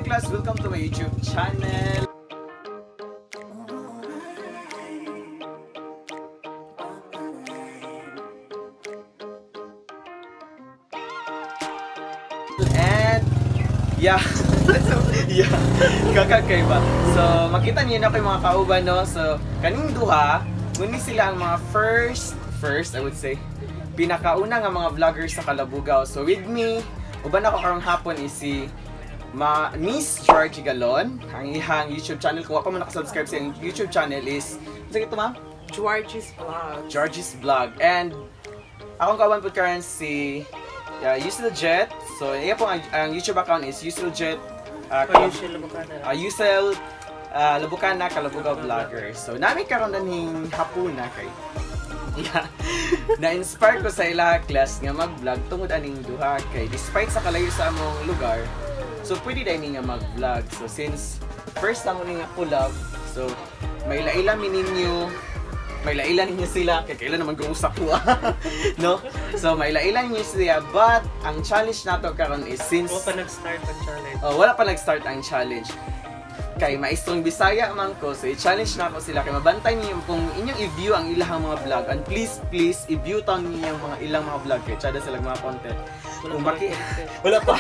Hi class, welcome to my YouTube channel. And yeah, yeah, kakakay ba? So makita niyo na ko yung mga kauban, no? So kaning duha, muni sila ang mga first I would say, pinakauna nga mga vloggers sa Kalabugaw. So with me, uban ako karong hapon is si Miss Georgie Galon. Ang iyang YouTube channel, kung wa pa mo nakasubscribe sa iyang YouTube channel is, ano ito, ma'am? Georgie's Vlog. Georgie's Vlog. And akong kauban po karon si Yusel Jet. So iya po ang YouTube account is Yusel Jet. Yusel Labukana. Yusel Labukana Kalabugaw Vlogger. So nami karon dinhing hapuna kay yeah. Na-inspire ko sa ila class nga mag-vlog tungod aning duha kay despite sa kalayo sa among lugar, so pwede dai ni nga mag-vlog. So since first lang ni nga collab, so may laila mi ninyo, may laila ninyo sila kay kailan naman kung usa ko. No? So may laila ninyo sila, but ang challenge nato karon is since wala pa nag-start ang challenge. Oh, wala pa nag-start ang challenge. Kay maestrong Bisaya man ko, so i-challenge na ako sila kay mabantay niyo kung inyong i-view ang ilang mga vlog, and please please i-view taon niyo ang mga ilang mga vlog kay tsada sila mga content. Wala Kung pa content. Wala pa.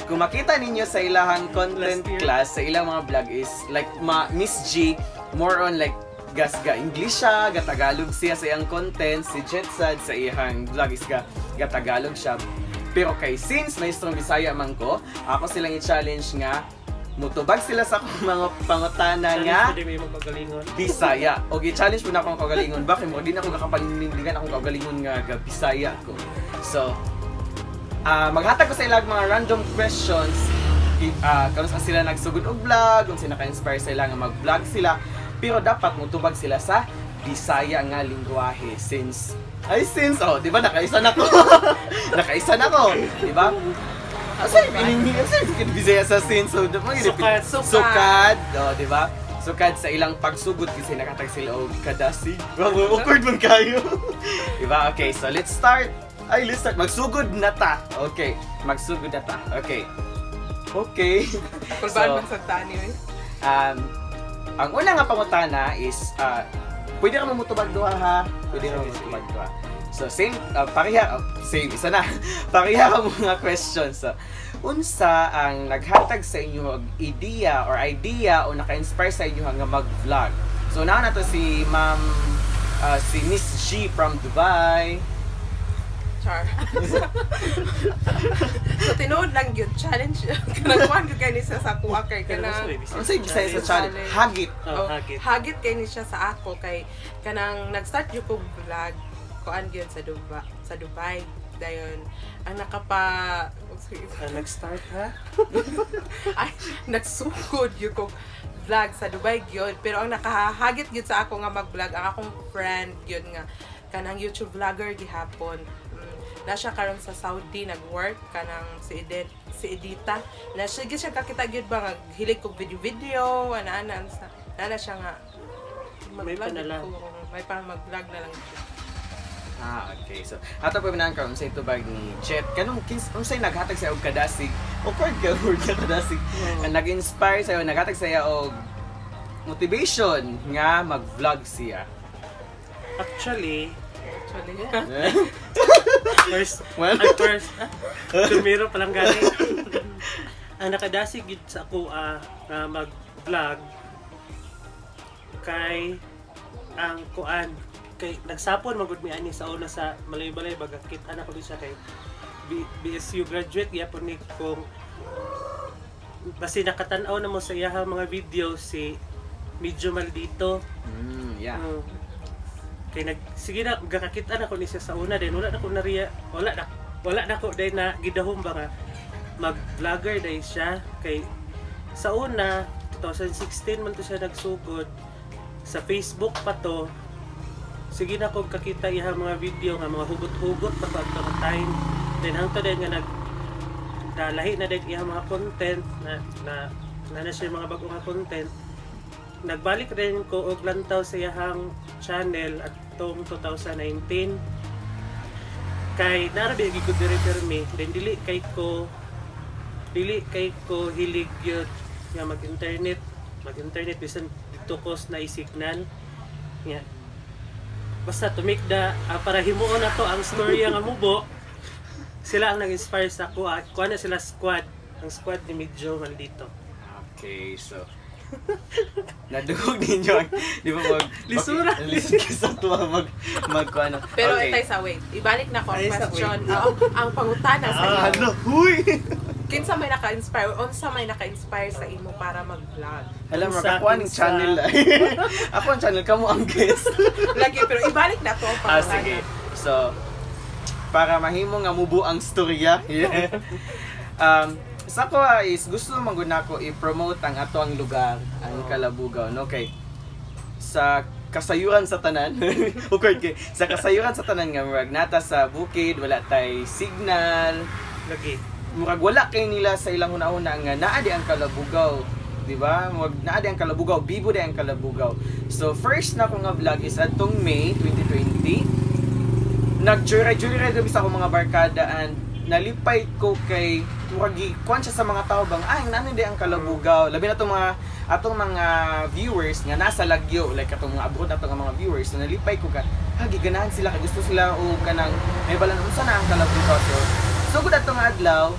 Kung makita ninyo sa ilahang content class, sa ilang mga vlog is like Miss G more on like gas ga English siya, ga Tagalog siya sa iyang content, si Jetsad sa iyang vlog is ga Tagalog siya. Pero kay since maestrong Bisaya man ko, ako silang i-challenge nga mutubag sila sa akong mga pangutana nga Bisaya. O i-challenge mo na akong kagalingon. Bakit mo? Di na ako kakapanindigan akong kagalingon nga ga Bisaya ko. So, maghatag ko sa ilang mga random questions. Karon sa sila nagsugod og vlog, kung sila naka-inspire sa ila nga mag-vlog sila. Pero dapat mutubag sila sa Bisaya nga lingwahe since oh, di ba nakaisa na ko. Nakaisa na ko, di ba? Asa yung Bisaya sa since, so sukad. Sukad, oh, di ba? Sukad sa ilang pagsugod kasi nakatag sila og kadasig. Wow, awkward man kayo. Di ba? Okay, so let's start. Ay, let's start. Magsugod na ta. Okay, magsugod na ta. Okay. Okay. Kulbaan man sa tani. Ang una nga pangutana is pwede ka mamutubag duha ha. Pwede ka mamutubag duha. So same pareha, same isa na. Pareha ang mga questions. So, unsa ang naghatag sa inyo og idea or idea o naka-inspire sa inyo nga mag-vlog? So naa na to si Ma'am si Miss G from Dubai. Char. So tinuod lang yun challenge. Kanang kuan gyud kay ni siya sa kuha kay kanang unsa yung Bisaya sa challenge? Hagit. Oh, hagit. Hagit kay ni siya sa ako kay kanang nag-start gyud ko vlog kuan gyud sa Dubai, sa Dubai. Dayon ang nakapa nag-start ha? Ay, nagsugod gyud ko vlog sa Dubai gyud, pero ang nakahagit gyud sa ako nga mag-vlog ang akong friend gyud nga kanang YouTube vlogger gihapon. Na siya karon sa Saudi nag-work kanang si Edita. Na siya gyud siya kakita gyud ba nga hilig kog video-video ana-ana na siya nga may pa na lang. May pa mag-vlog na lang. Ah, okay. So, ato pa binang karon sa itubag ni Chet. Kanong unsay naghatag sa og kadasig? Awkward ka word ka kadasig. Ang nag-inspire sa naghatag sa iya og motivation nga mag-vlog siya. Actually, yeah. First, well, first, tumiro pa lang gani. Ang nakadasig gid sa ako nga mag-vlog kay ang kuan kay nagsapon magud mi ani sa una sa Malaybalay baga kita na ko siya kay BSU graduate gyapon ni kung basi nakatan-aw na mo sa iyahang mga video si medyo maldito. Yeah. Kay sige na gakakita na ko ni siya sa una din wala na ko nariya wala na ko day na gidahom ba nga mag-vlogger day siya kay sa una 2016 man to siya nagsugod sa Facebook pa to. Sige na kog kakita ihang mga video nga mga hugot-hugot pa to adto time. Then hangtod din nga nag nalahi na din ihang mga content na na na siya mga bag-o nga content. Nagbalik rin ko og lantaw sa iyahang channel atong 2019 kay narabi gid ko diri permi then dili kay ko Dili kay ko hilig gyud nga mag-internet, mag-internet bisan dito ko sa signal. Nga basta to make the para himuon na to ang story nga mubo, sila ang nag-inspire sa ako. Kuha na sila squad, ang squad ni Medyo Maldito. Okay, so nadugog ninyo ang, di ba mag Lisura. Lisod kay sa tuwa mag mag ano. Pero Okay. itay sa wait. Ibalik na ko ang Ay, sa question. wait. Oo, ang pangutana sa Ah, imo. hala, huy. Kinsa may naka-inspire or unsa may naka-inspire sa imo para mag-vlog? Alam mo, Sa ako ang akin sa- channel. Ako ang channel, kamo ang guest. Lagi, pero ibalik na to ang Ah, pangutana. sige. So, para mahimo nga mubo ang storya. Yeah. Sa ko is gusto man gud nako i-promote ang ato ang lugar, ang Kalabugaw, no? Kay sa kasayuran sa tanan. Awkward kay sa kasayuran sa tanan nga murag nata sa bukid, wala tay signal, Lagi. Murag wala kay nila sa ilang hunahuna nga naa di ang Kalabugaw, di ba? Murag naa di ang Kalabugaw, bibo di ang Kalabugaw. So first na ko nga vlog is atong May 2020. Nag-joyride joyride sa akong mga barkada and nalipay ko kay murag kuan siya sa mga tao bang ay nano di ang Kalabugaw, labi na tong mga atong mga viewers nga nasa lagyo, like atong mga abroad atong mga viewers. So nalipay ko ka ha giganahan sila kay gusto sila o kanang may balan unsa na ang Kalabugaw. So sugod atong adlaw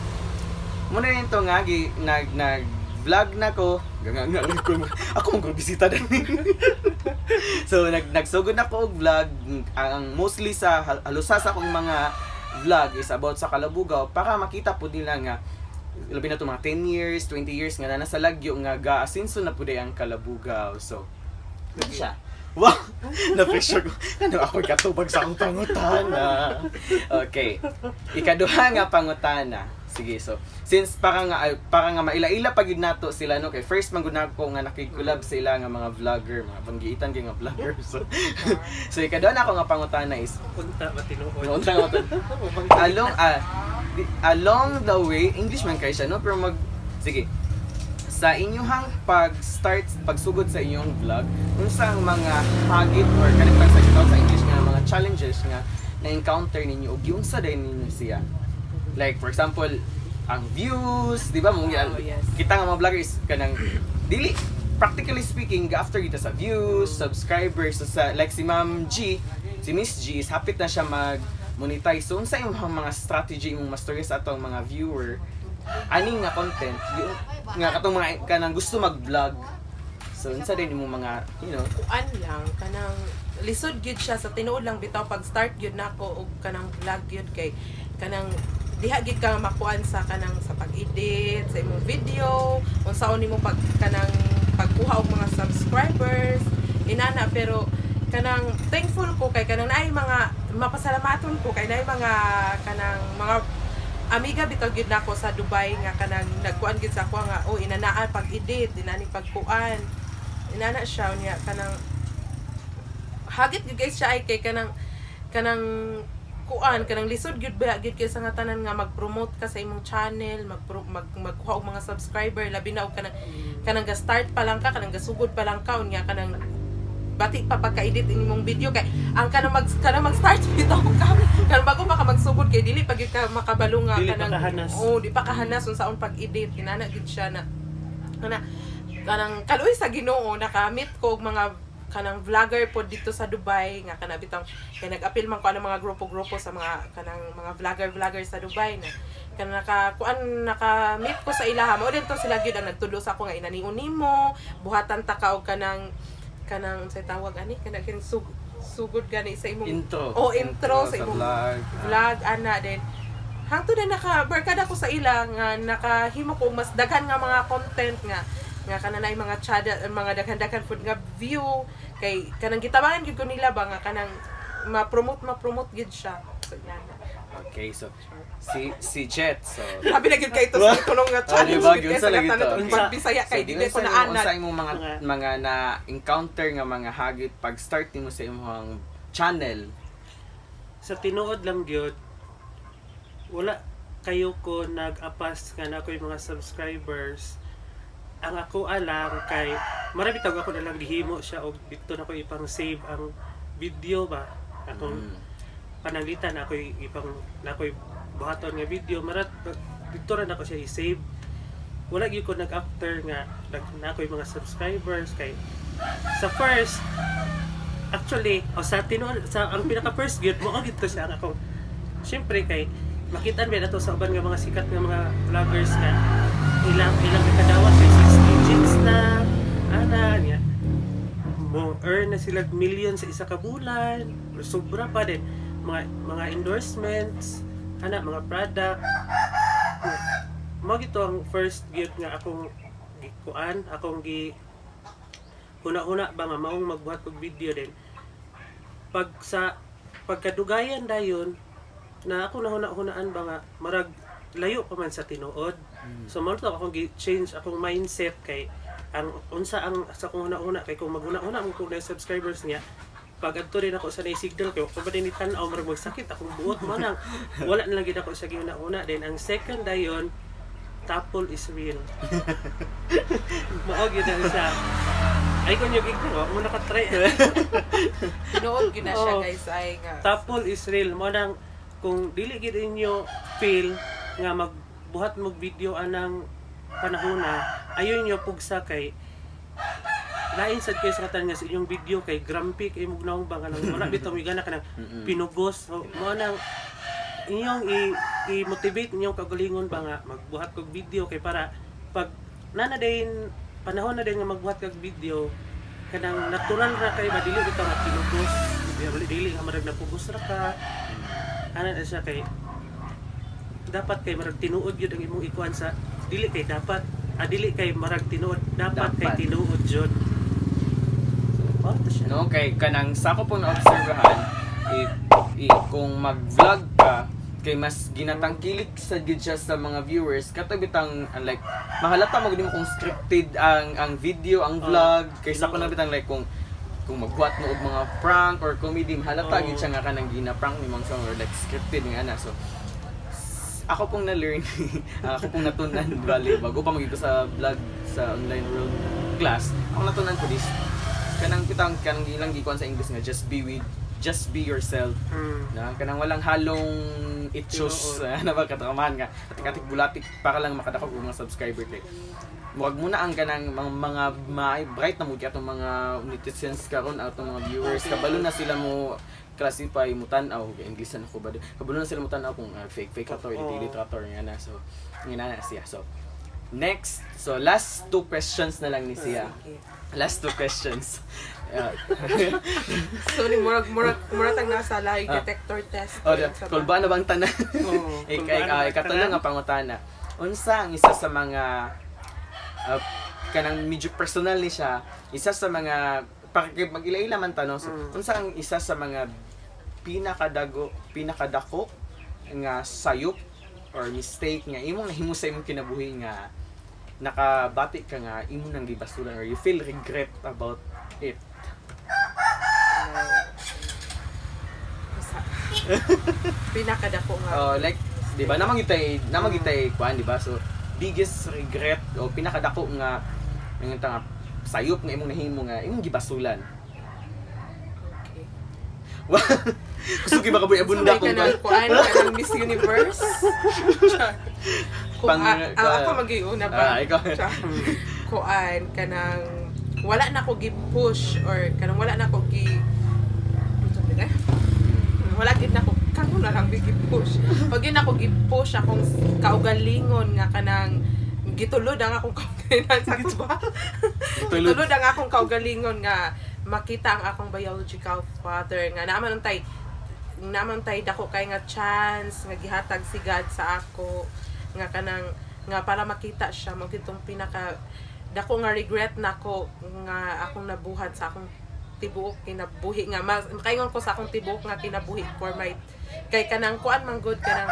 muna rin to nga gi, nag nag vlog na ko nga nga ko ako mong bisita din. So nagsugod na ko og vlog. Ang mostly sa halos sa akong mga vlog is about sa Kalabugaw para makita po nila nga labi na to mga 10 years, 20 years nga na nasa lagyo nga gaasinso na pud ang Kalabugaw. So yun siya. Wow! Na-pressure ko. Ano ako katubag sa akong pangutana? Okay. Ikaduha nga pangutana. Sige, so since para nga ay, para nga maila-ila pa gyud nato sila, no, kay first man gud nako nga nakig-collab sila nga mga vlogger, mga banggiitan kay nga vlogger. So ikaduha na ako nga pangutana is Unta ba tinuod? Unta nga to. Along the way, English man kay siya, no, pero mag sige. Sa inyong pag-start, pagsugod sa inyong vlog, unsa ang mga hagit or kanang pag sa sa English nga mga challenges nga na-encounter ninyo ug giunsa din ninyo siya? Like for example, ang views, di ba? Mong Oh, yes. kita nga mga vloggers kanang dili practically speaking after kita sa views, subscribers, so sa like si Ma'am G, si Miss G is hapit na siya mag monetize. So unsa imong mga strategy imong mastorya sa atong mga viewer ani nga content yung, nga katong mga kanang gusto mag-vlog? So unsa din imong mga Kuan lang kanang lisod gyud siya sa tinuod lang bitaw pag start gyud nako og kanang vlog gyud kay kanang diha gyud ka makuan sa kanang sa pag-edit sa imong video, unsaon nimo pag kanang pagkuha og mga subscribers inana. Pero kanang thankful ko kay kanang naay mga mapasalamaton ko kay naay mga kanang mga amiga bitaw gyud nako sa Dubai nga kanang nagkuan gyud sa ako nga, "Oh, inanaan pag-edit, inani pagkuan," inana siya. Niya kanang hagit gyud guys siya ay kay kanang kanang kuan kanang lisod gyud ba gyud kay sa nga tanan nga mag-promote ka sa imong channel, mag magkuha og mga subscriber, labi na og kanang kanang ga-start pa lang ka, kanang gasugod pa lang ka. Unya kanang bati pa pagka-edit imong video kay ang kanang mag-start bitaw ka kanang bago maka magsugod kay dili pa gyud ka makabalo nga Dili pa kanang kahanas. Oh, di pa kahanas unsaon pag-edit inana gyud siya na kana kanang kaluoy sa Ginoo naka-meet ko og mga kanang vlogger po dito sa Dubai nga kana bitang kay nag-apil man ko ang mga grupo-grupo sa mga kanang mga vlogger-vlogger sa Dubai na kanang naka kuan naka-meet ko sa ilaha. Mao din to sila gyud ang nagtulo sa ako nga inanion nimo buhatan ta ka og kanang kanang sa tawag ani kanang kanang sugod gani sa imong Intro. Oh, intro sa imong vlog. Vlog ana. Din hangtod na naka barkada ko sa ila nga nakahimo ko og mas daghan nga mga content nga nga kanang naay mga channel, mga daghan-daghan food nga view kay kanang gitabangan gyud ko nila ba nga kanang ma-promote ma-promote gyud siya. So yan. Okay, so si si Jet, so Grabe na gyud kay ito sa tulong nga Ah, challenge di ba? gyud kay Gyud sa sa lagi to. tanan pag Bisaya kay dili ko Unsa naanad. imong mga mga na encounter nga mga hagit pag start nimo sa imong channel? Sa tinuod lang gyud, wala kayo ko nag-apas nga na ako'y mga subscribers. Ang ako alang kay marami tawag ako na lang gihimo siya og dito na ko ipang save ang video ba akong pananglitan na ako'y ipang na ako'y buhaton nga video marat dito ra nako siya i-save. Wala gyud ko nag-after nga nag na ako'y mga subscribers kay sa first, actually, o sa tinuod, sa ang pinaka first gyud mo gyud to siya ang akong, syempre kay makita ba nato sa uban nga mga sikat nga mga vloggers nga ilang ilang kakadawat kay 6 digits na ana niya, mo earn na sila million sa isa ka bulan or sobra pa din, mga endorsements ana, mga product mo gito. Ang first gyud nga akong gikuan, akong gi huna-huna ba nga maong magbuhat og video din, pag sa pagkadugayan dayon na ako nahuna-hunaan ba nga marag layo pa man sa tinuod. So mo to akong gi-change akong mindset kay ang unsa ang sa akong huna-huna kay kung maghuna-huna mo kung na subscribers niya, pag adto rin ako sa signal kay ko ba din tan-aw, marag magsakit akong buot mo nang wala na lang gid ako sa gihuna-huna. Then ang second dayon, tapol is real. Mao gyud ang isa ay kung yung igno mo naka-try. Tinuod gyud na siya, Oo. guys, ay nga. Tapol is real. Mo nang kung dili gid inyo feel nga magbuhat mo video anang panahona, ayon nyo pugsa kay lain sad kay sa katan nga sa inyong video kay grumpy kay mong naong ba nga nang wala bitaw mi gana kanang pinugos. So mo nang inyong i-motivate inyong kagalingon ba nga magbuhat kog video kay para pag nana din panahon na din nga magbuhat kag video, kanang natural ra kay ba, dili bitaw nga pinugos, dili dili nga marag napugos ra ka ana na siya. Kay dapat kay marag tinuod gyud ang imong ikuan sa dili kay dapat, dili kay marag tinuod, dapat, kay Dapat. Tinuod jud. So to siya. No, kay kanang sa ako pong naobserbahan, kung mag-vlog ka kay mas ginatangkilik sa gid siya sa mga viewers kato bitang like mahalata mo gid mo kung scripted ang video, ang vlog, kay sa ko na bitang like kung magbuhat mo og mga prank or comedy, mahalata gid siya nga kanang gina-prank ni Mang Song or like scripted nga ana. So ako pong na-learn, ako pong natunan, bali bago pa maging ko sa vlog sa online world class, ako natunan ko this kanang kitang kanang ilang gikuan sa English nga just be yourself na kanang walang halong itchos, ano ba katamahan nga atik-atik bulatik para lang makadakog og mga subscriber. Kay murag muna ang kanang mga bright na mo atong mga netizens karon, atong mga viewers, kabalo na sila mo classify, mo tan-aw kay English na ko ba, kabalo na sila mo tan-aw kung fake fake ka to, edit edit ka to nga na. So nga na siya. So next, so last two questions na lang ni siya. Sige. Last two questions. So ni murag tang nasa lie detector test. Oh, di, kulba na bang tanan? Oo, Ik, kulbaan ik, na bang ikatulo tanan? Nga pangutana. Unsa ang isa sa mga kanang medyo personal ni siya, isa sa mga para mag-ila-ila man tanong. So, unsa ang isa sa mga pinakadako nga sayop or mistake nga imong nahimo sa imong kinabuhi nga nakabati ka nga imo nang gibasuran or you feel regret about it? Pinakadako nga. Oh, like, 'di ba, namang gitay kuan, 'di ba? So, biggest regret o pinakadako nga nga nga sayop nga imong nahimo nga imong gibasulan. Okay. Gusto ba kaboy abunda Sabay kung ka ng kuan, kanang Miss Universe. Char. Kung ako mag-iuna ba? Ah, ikaw. Char. Kuan, kanang wala na ko gi-push or kanang wala na ko gi, ano sabi na? Wala gid na ko kamo na lang gi-push. Pag yun ako gi-push akong kaugalingon nga kanang gitulod ang akong kaugalingon sa ko ba? Gitulod. Gitulod ang akong kaugalingon nga makita ang akong biological father nga naman tay dako kay nga chance nga gihatag si God sa ako nga kanang nga para makita siya. Mo kitong pinaka dako nga regret nako nga akong nabuhat sa akong tibuok kinabuhi nga mas makaingon ko sa akong tibuok nga kinabuhi for my kay kanang kuan man good, kanang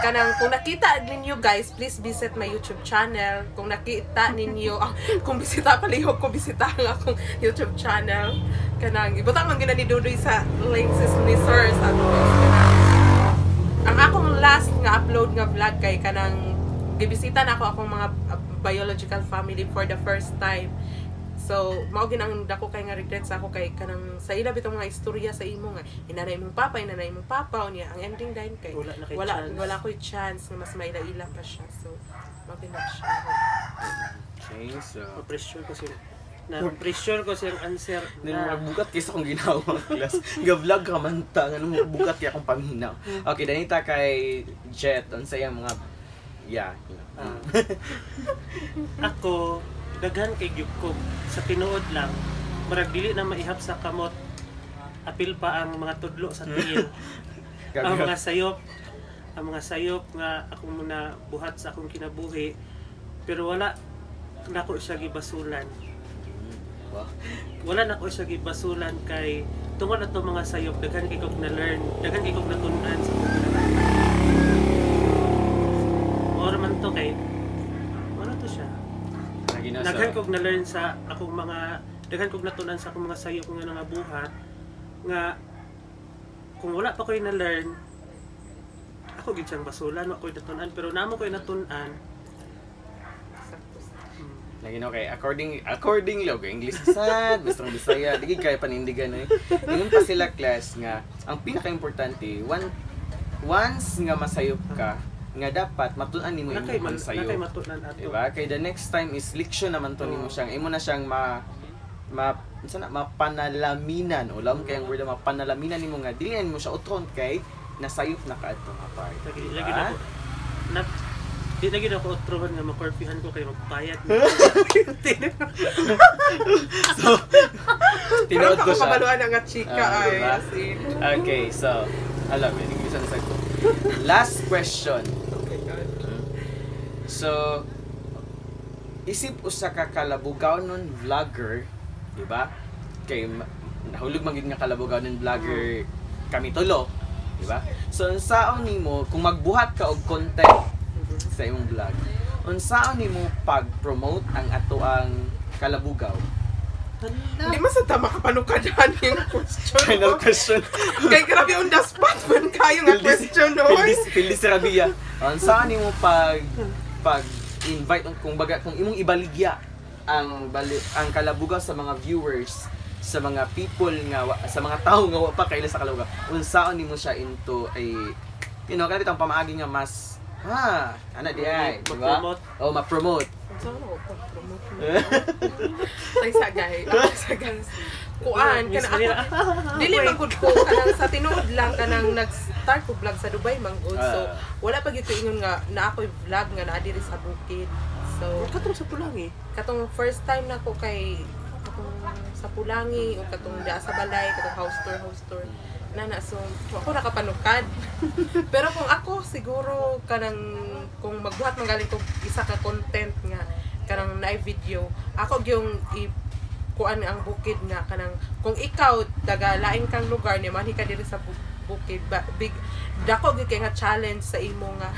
kanang kung nakita ninyo, guys, please visit my YouTube channel. Kung nakita ninyo, kung bisita palihog ko, bisita ang akong YouTube channel. Kanang ibutang man gina ni Dudoy sa links is ni sir sa kanang ang akong last nga upload nga vlog kay kanang gibisita na ako akong mga biological family for the first time. So, mao ginang dako kay nga regret sa ako kay kanang sa ila bitong mga istorya sa imo nga inanay mong papa, inanay mong papa, unya ang ending dayon kay Wala na kay wala chance. Wala ko'y chance nga mas maila-ila pa siya. So, mao gina siya. Okay, so Ma-pressure ko siya. Na-pressure ko siyang answer Then na magbukat kaysa akong ginawa class. Ga-vlog ka man ta, ngano bukat kay akong panghinaw. Okay, danita kay Jet unsa iyang mga, yeah. Ah. Ako, daghan kay gyud ko sa tinuod lang. Murag dili na maihap sa kamot. Apil pa ang mga tudlo sa tiil. Ang mga sayop nga akong muna buhat sa akong kinabuhi, pero wala nako siya gibasulan. Wala nako siya gibasulan kay tungod ato mga sayop, daghan kay kog na learn, daghan kay kog natun-an sa akong kinabuhi. Mao man to kay wala to siya. Lagi na Daghan kog na learn sa akong mga, daghan kog natun-an sa akong mga sayop nga nangabuhat nga kung wala pa ko'y na learn, ako gid siyang basulan, wa ko'y natun-an, pero namo ko'y natun-an. Lagi na, okay, according log English sad, basta ng Bisaya, di gid kay panindigan eh. Ingon pa sila, class, nga ang pinaka-importante once nga masayop ka nga dapat matun-an nimo Nakay imong man sayop. Nakay matun-an ato. Diba? Kay the next time is leksyon naman to nimo Oo. Siyang imo na siyang ma ma unsa na, mapanalaminan o lam kay ang word na mapanalaminan nimo nga dili na nimo siya utron kay nasayop na ka adto nga part. Lagi Diba? lagi na ako na di na gid ako otrohan nga makorpihan ko kay magpayat. So, tinuod ko Pero siya. kabaluan na nga chika Ah, ay. diba? As in. Okay, so alam mo, English na ko. Last question. Oh my God. So, isip usa ka Kalabugaonon vlogger, di ba? Kay nahulog man gid nga Kalabugaonon vlogger kami tulo, di ba? So unsaon nimo kung magbuhat ka og content sa imong vlog? Unsaon nimo pag-promote ang atoang Kalabugaw? Hindi man sa tama kapanukadan yung question. Final question. Kay grabe on the spot man kayo nga question, oy. Pildi si Rabia. Unsaon nimo pag pag invite, kung baga kung imong ibaligya ang Kalabugaw sa mga viewers, sa mga people nga sa mga tao nga wa pa kaila sa Kalabugaw, unsaon nimo siya into a kanang bitang pamaagi nga mas ha ana di ay, di ba? Ma-promote. Oh, ma-promote. So, pag-promote mo. Ay, sagay. Ay, sagay. Kuan, Miss kana Manila. ako. Dili man gud ko kanang sa tinuod lang kanang nag-start ko vlog sa Dubai man gud. So, Ah. wala pa gyud ko ingon nga na ako'y vlog nga naa diri sa bukid. So, Katong sa Pulangi. Katong first time na ko kay katong sa Pulangi o katong daa sa balay, katong house tour, house tour. Na na, so ako nakapanukad. Pero kung ako siguro kanang kung magbuhat man galing kog isa ka content nga kanang naay video, ako gyung i kuan ang bukid nga kanang kung ikaw taga lain kang lugar ni manhi ka diri sa bukid ba, big dako gyud kay nga challenge sa imo nga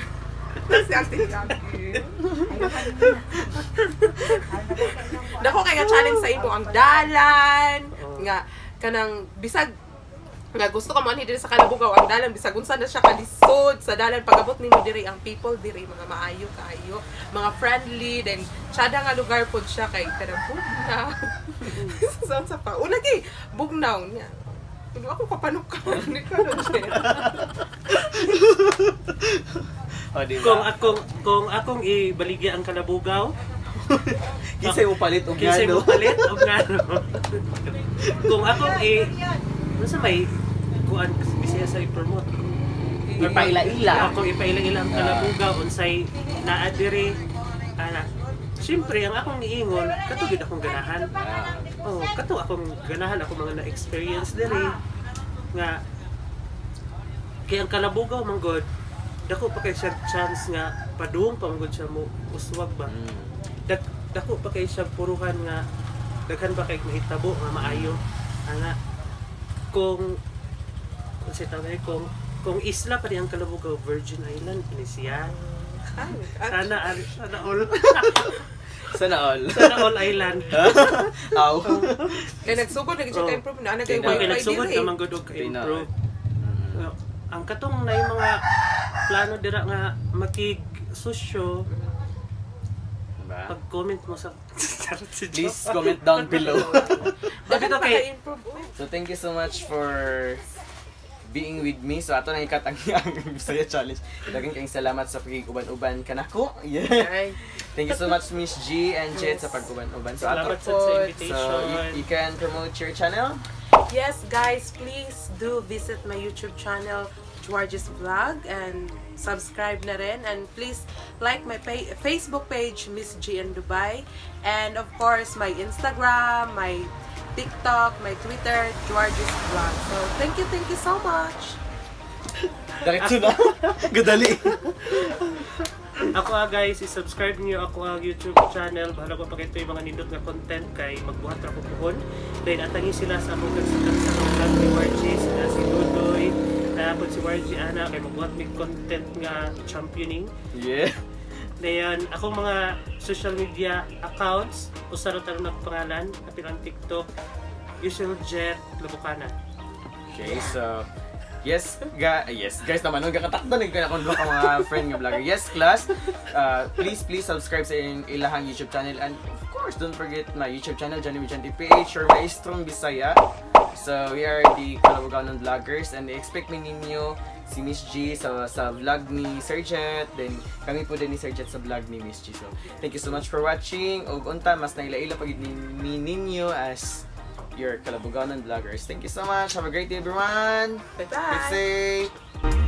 si Ate Jackie. Dako kay nga challenge sa imo ang dalan nga kanang bisag nga gusto ka mo anhi diri sa Kalabugaw, ang dalan bisag unsa na siya kalisod sa dalan, pagabot nimo diri, ang people diri mga maayo kaayo, mga friendly, then tsada nga lugar pod siya kay kanang bugnaw sa unsa pa una kay bugnaw niya. Hindi ako kapanukad ni ka na. O, di Kung ba? akong ibaligya ang Kalabugaw, Kinsay mo palit og kinsay ngano? mo palit og ngano? Kung akong i unsa may kuan Bisaya sa i-promote? Ipaila-ila. Ako ipaila-ila ang Kalabugaw, unsay naa diri ana. Siyempre, ang akong niingon, kato gid akong ganahan. Oh, kato akong ganahan, ako mga na-experience diri nga kay ang Kalabugaw man god, dako pa kay siya chance nga padung pa man gud siya mo uswag ba. Dako pa kay siya puruhan nga daghan pa kay mahitabo nga maayo ana. Kung sa tawag, kung isla pa ang Kalabugaw, Virgin Island pa ni siya. Sana sana all. Sana all. Sana all island. Aw. Kay nagsugod na gid siya Oh. ka-improve na ana kay Kay Okay, wifi nagsugod diri. naman gud og ka-improve. Ang katong na yung mga plano dira nga makig sosyo, Diba? pag-comment mo sa Charot si Jo. Please comment down below. Daghan pa Okay. ka-improve, oy. So thank you so much for being with me. So ato na ikat ang Bisaya challenge. Daghang kayong salamat sa pagkiguban-uban kanako. Yeah. Ay. Thank you so much, Miss G and Jet, sa pag-uban-uban sa ato. Salamat sad sa invitation. So, you can promote your channel. Yes, guys, please do visit my YouTube channel, George's Vlog, and subscribe na rin. And please like my Facebook page, Miss G in Dubai. And of course, my Instagram, my TikTok, my Twitter, George's Vlog. So, thank you so much. Diretso na. Gadali. Ako ah guys, i-subscribe niyo ako ang YouTube channel. Bahala ko pakita yung mga nindot nga content kay magbuhat ra ko puhon. Then atangi sila sa among sa vlog ni Warji, sila si Dudoy, na si Warji ana kay magbuhat mig content nga championing. Dayon akong mga social media accounts, usa ra tanong nagpangalan, apil ang TikTok, Usual Jet Labukana. Okay, so yes guys naman nung gakatakdo nag akong duha ka mga friend nga vlogger. Yes, class. Please please subscribe sa inyong ilahang YouTube channel and of course don't forget my YouTube channel, Johnny Vicente PH or Maestrong Bisaya. So we are the Kalabuganon vloggers and expect mi ninyo si Miss G sa vlog ni Sir Jet, then kami po din ni Sir Jet sa vlog ni Miss G. So thank you so much for watching. Ug unta mas naila-ila pag ni ninyo as your Kalabuganon vloggers. Thank you so much. Have a great day, everyone. Bye-bye. Keep safe.